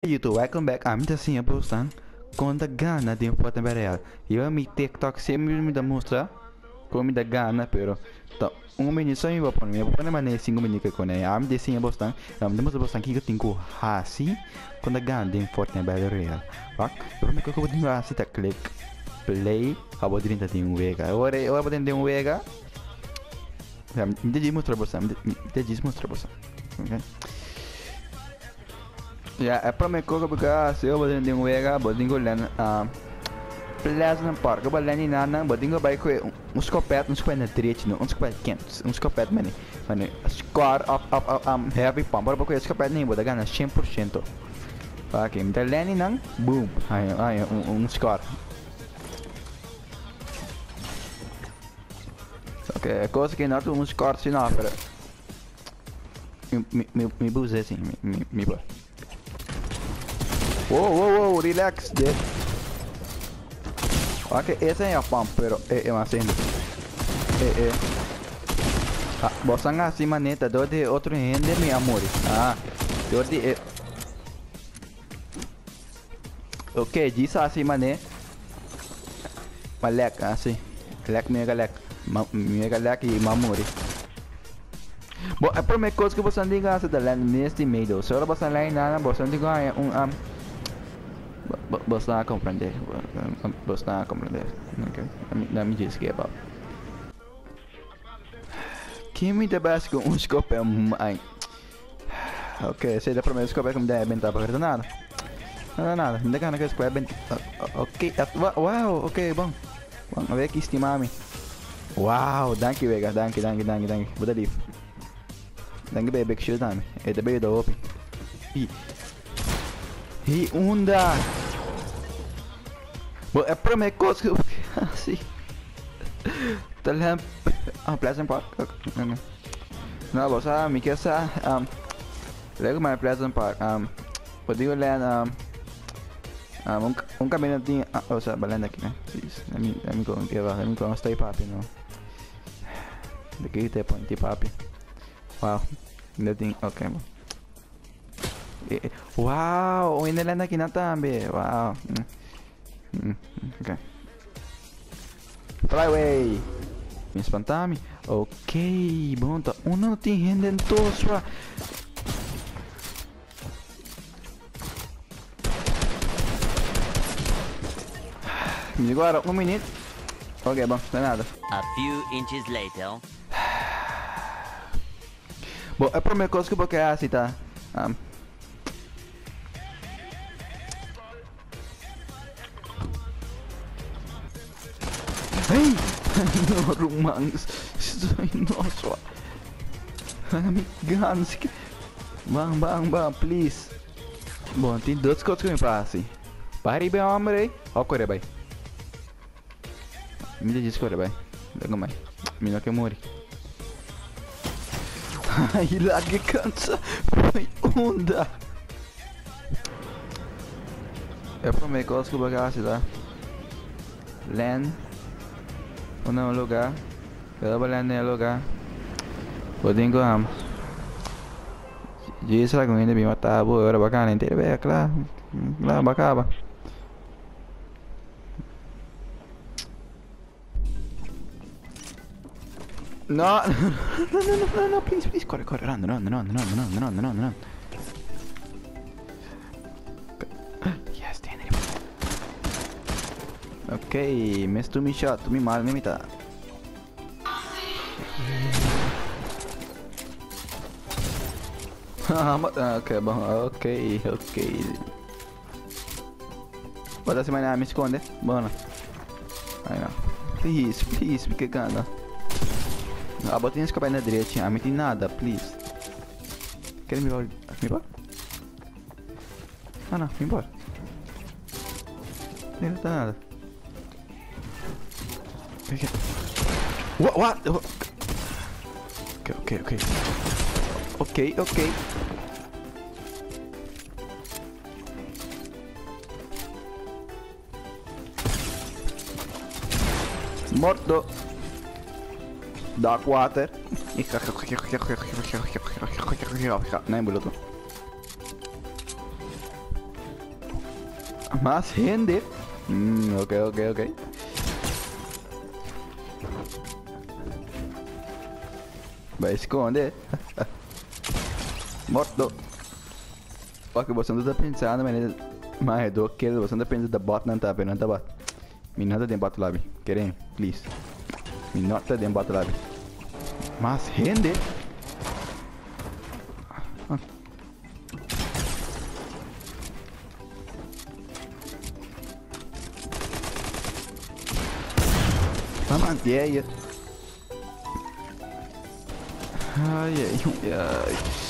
YouTube, welcome back. Ami ta siña bosnan kon ta gana den Fortnite Battle Royale. Riba mi TikTok siempre mi ta mustra kon mi ta gana, pero ta un minut so mi por pone. Mi no por pone manera sinku minut ke kone. Ami ta siña bosnan, ami ta mustra bosnan kiko tin ku hasi kon ta gana den Fortnite Battle Royale. Wak, e prome kos ku bo tin ku hasi ta click play pa bo drenta den un wega. Ora ora bo drenta den un wega, mi ta djis mustra bosnan, mi ta djis mustra bosnan. Okay. Ya, e prome kos ku bo ke hasi ora bo den den wega, bo tin ku lèn Pleasant Park. Ora bo lèn di nan nan, bo tin ku bai ku un skopèt, un skopèt na drechi no, un skopèt kent, un skopèt mane, mane score òf òf òf heavy pump. Ora bo ku e skopèt nei bo ta gana 100%. Oke, mi ta lèn di nan, boom, haña haña un un score. Oke, e kos aki no ta un score si no, pero. Mi, mi, mi bus ese, mi, mi, mi bus. Wow, wow, wow, relax, de. Ok, ese es pump, pero eh, eh, más Eh, eh. Ah, vos han así maneta, door de otro gente, mi amor. Ah, door de eh. Ok, djis así mané. Ma lek, así. Lek mega lek. Ma mega lek y ma muri. Bo e prome kos ku boso tin ku hasi ta lèn Misty Meadows. Ora boso lèn nana boso tin ku haña un um boso a komprendé. Boso a komprendé. Ok, let me just give up. Ken mi ta bas ku un skopet? Ai. Ok, esei ta prome skopet ku mi ta benta pero ta nada. Nada nada, mi ta gana ku e skopet benta. Ok, wow, ok, bon. Bon, a ver ki stima mi. Wow, danki Vega, danki, danki, danki, danki. Bo ta lief. Danki pa e big shield tambe. E ta yuda hopi. Hi. Hi, unda? Bo e prome kos ku hasi. Ta lem. Ah, Pleasant Park. Ok. No, bo sa, mi ke sa. Um, lego my Pleasant Park. Um, bo digo len um, um, un, un camino tin, uh, o sea, balenda aquí, Sí, let me, let me go and give let me go and stay papi, no. De que te ponti papi. Wow. De tin, okay. Wow, un hende lenda aquí na tambe. Wow. Mm, okay. Flyway. Mi espanta mi. Ok, bon, ta uno no tin hende en toswa. Mi guarda un minuut. Ok, bon, no nada. A few inches later. Bo, e prome kos ku bo ke hasi ta um, Hey! No, ruman. No, swa. Mi gans. Bang, bang, bang, please. Bon, tin dos kos ku mi por hasi. Bai riba e homber ei, of kore bai. Mi ta djis kore bai. Laga mai. Mi no ke muri. Ai, laga e kansa. Bai unda. E prome kos ku bo ke hasi ta land na un luga. Ora bo land na e luga, bo tin ku djis algun hende bin mata bo. Ora bo gana henter bek, kla, kla, bo a kaba. No, no, no, no, no, no, please, please, corre, corre, run, run, run, run, run, run, run, run. Yes, tiene. Ok, miss tu mi shot, mi mal, mi mitad. Ok, bon, ok, ok. Wat als mijn naam is seconde? Bueno. Ai no. Please, please, mi ke gana. Abo tin escapa na derecha, a mi tin nada, please. Ker mi por? Mi por? Ah no, mi por. No ta nada. What? What? Okay, okay, okay. Okay, okay. Morto. Dark water. Nee, boludo. Mas hende. Ok, ok, ok. Bai skonde. Morto. Ok, boso no ta pensando manera mas do kill, boso no ta pensa ta bot nan ta, pero nan ta bot. Mi no ta den bot lobby. Keren, please. Mi no ta den bot lobby. Mas hende. Ah. Mama, yeah, yeah. Ai, ai, ai.